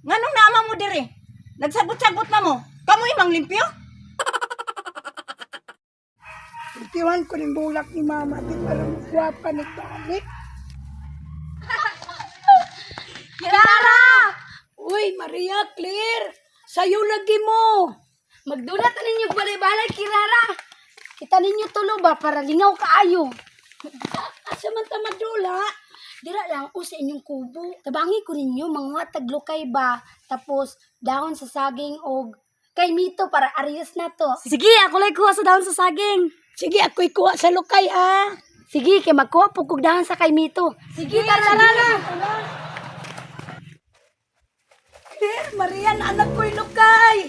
Nganong naama mo diri? Nagsabot-sabot na mo. Kamoy mang limpyo? Itiwan ko ng bulak ni mama, di parang gwapa ni Talik. Kirara! Uy, Maria, Claire, sayo lagi mo. Magdula ta ninyo balay-balay, Kirara. Kita ninyo tulo ba para lingaw kaayo. Asa man ta magdula? Dira lang o sa inyong kubo. Tabangi ko ninyo mga taglukay ba tapos dahon sa saging og kay mito para arios na to. Sige, ako lang kuha sa dahon sa saging. Sige, ako'y kuha sa lukay, ha? Sige, kay magkuha po kog dahon sa kay mito. Sige, tara na. Claire, Maria, anak ko'y lukay.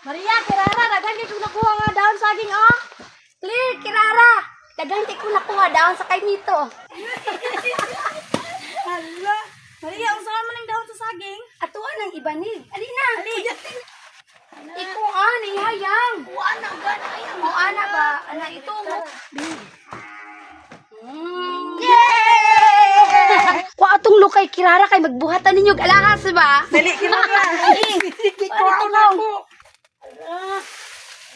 Maria, Kirara, daghan kay kong nakuha nga dahon saging oh. Clear, Kirara. Daghan kay ko nakuha dahon sa kay mito. Hala. Maria, unsa man ang dahon sa saging? Atuan ang ibanig. Ali na. Ali. Ikuan, ihayang. Kuha na, gana, ayaw. O ana ba? Ana ito. Kuha atong lukay Kirara kay magbuhatan ninyo og alahas ba? Dali, Kirara. Sige, kuha na ako. Hala.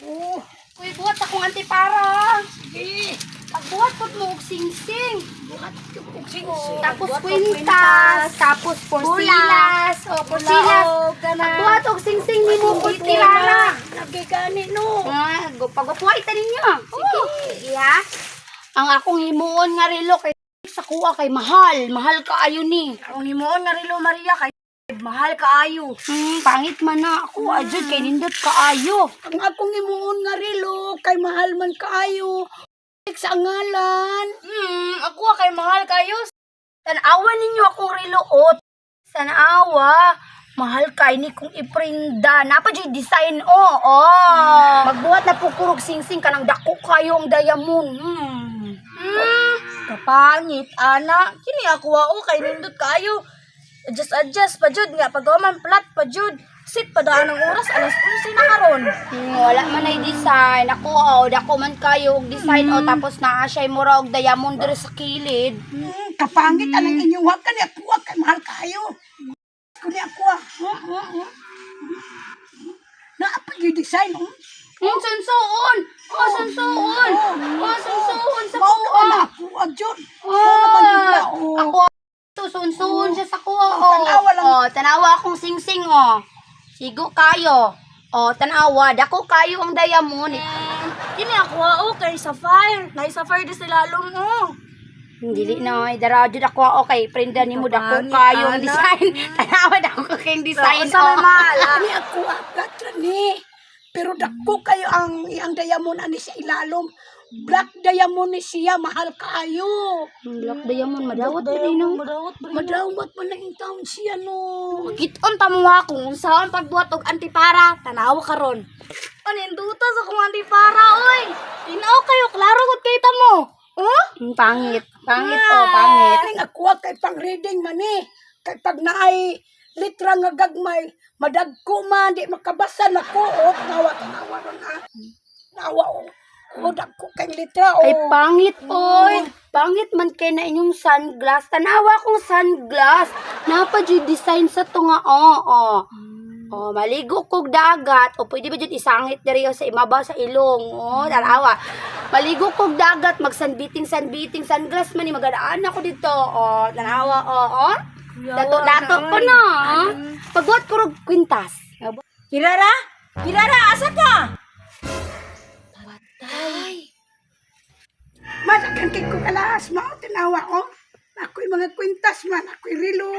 Oh, Kuy buhat akong antipara. sige. Pagbuhat pud mo og singsing. Buhat ko og singsing. Tapos kwintas, tapos porsilas, o porsilas. Pagbuhat og singsing nimo pud Kirara. Lagi gani, no. Ah, pagwapuhay ta ninyo. Sige. Sige ha. Ang akong himuon nga relo kay sa kuha kay mahal, mahal kaayo ni. Ang himuon nga relo Maria kay mahal kaayo. Pangit man na ako adjud kay nindot kaayo. Ang akong imuon nga relo, kay mahal man kaayo. Sa ngalan. Ako kay mahal kayo. Tanawa ninyo akong relo o. Tanawa. Mahal kay ni kong iprinda. Napa jud design o. Oh. Magbuhat na po kurog singsing kanang dako kayo ang diamond. Kapangit ana, kini ako o kay nindot kaayo. Adjust adjust pa jud nga paghuman flat pa jud. Sit pa daan ang oras alas 11 na karon. Wala man ay design. Ako oh, dako man kayo og design o tapos naa siya mura og diamond diri sa kilid. Kapangit anang inyong wag kani ako ah, kay mahal kayo. Kuni ako ah. Naa pa gyud design. Sunsuon. Oh, sunsuon. Oh, sunsuon sa Mao kuha. na ako ah, jud. Mao naman jud na oh. Ako susunsuon siya sa kuha. Oh, tanawa lang. Oh, tanawa akong singsing oh. Sigo kayo. Oh, tanawa dako kayo ang diamond. Kini ako o kay sapphire. Nay sapphire di sila lalong o. Dili na ay dara jud ako okay prenda nimo dako Kapangit, kayo ang ana. design. Tanawa dako kay design. Unsa may oh. mahal? Kani ako ah, platra ni. Pero dako kayo ang iyang diamond ani sa ilalom. Black diamond ni siya mahal kaayo. Black diamond madawat diri no. Madawat man lang yung taon siya no. Kiton ta mo ha kung unsaon pagbuhat og antipara, tanawa karon. Paninduta sa kong antipara oy. Tinaw kayo klaro gud kay ta mo. Oh? Pangit. Pangit oh, pangit. Kaning ako ah, kay pang reading man eh. Kay pag naay litra nga gagmay, madagko man, di makabasa nako. Oh, tanawa, tanawa ron ha. Nawa oh. Oh, dagko kay litra oh. Ay pangit oy. Pangit man kay na inyong sunglass. Tanawa kong sunglass. Napa jud design sa tunga oh, oh. Oh, maligo kog dagat o pwede ba jud isangit diri sa imabaw sa ilong. Oh, tanawa. Maligo kog dagat, magsanbiting sanbiting sunglass man ni magadaan ako dito. Oh, tanawa oh, oh. Dato dato ko na. Pagbuhat ko rog kwintas. Kirara? Kirara, asa ka? Madagan kay kong alas, mao tanawa oh. Ako'y mga kwintas man, ako'y rilo,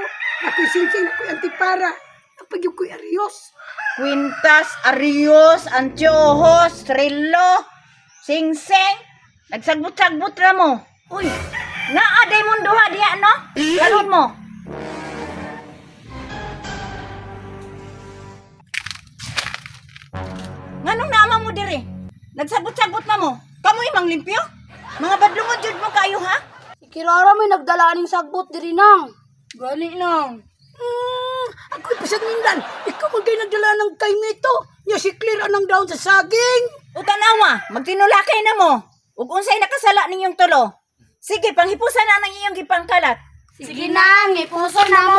ako'y singsing, ako'y antipara, ako'y ko'y arios. Quintas, Arios, Antiohos, Rilo, Singseng. Nagsagbot-sagbot ra mo. Uy, naa day mong duha diha no? Kalon mo. Nganong naama mo diri? Nagsabot-sabot na mo. Kamoy mang limpyo? Mga badlungon jud mo kayo ha? Si Kirara may nagdala ning sagbot diri nang. Gani nang. Ako'y pasangindan, ikaw man kay nagdala ng kaymito. Nya si Claire anang daon sa saging. O tanawa, magtinulakay na mo. Ug unsay nakasala ninyong tulo? Sige, panghipusan na ang iyong gipangkalat. Sige nang, ipuso na mo.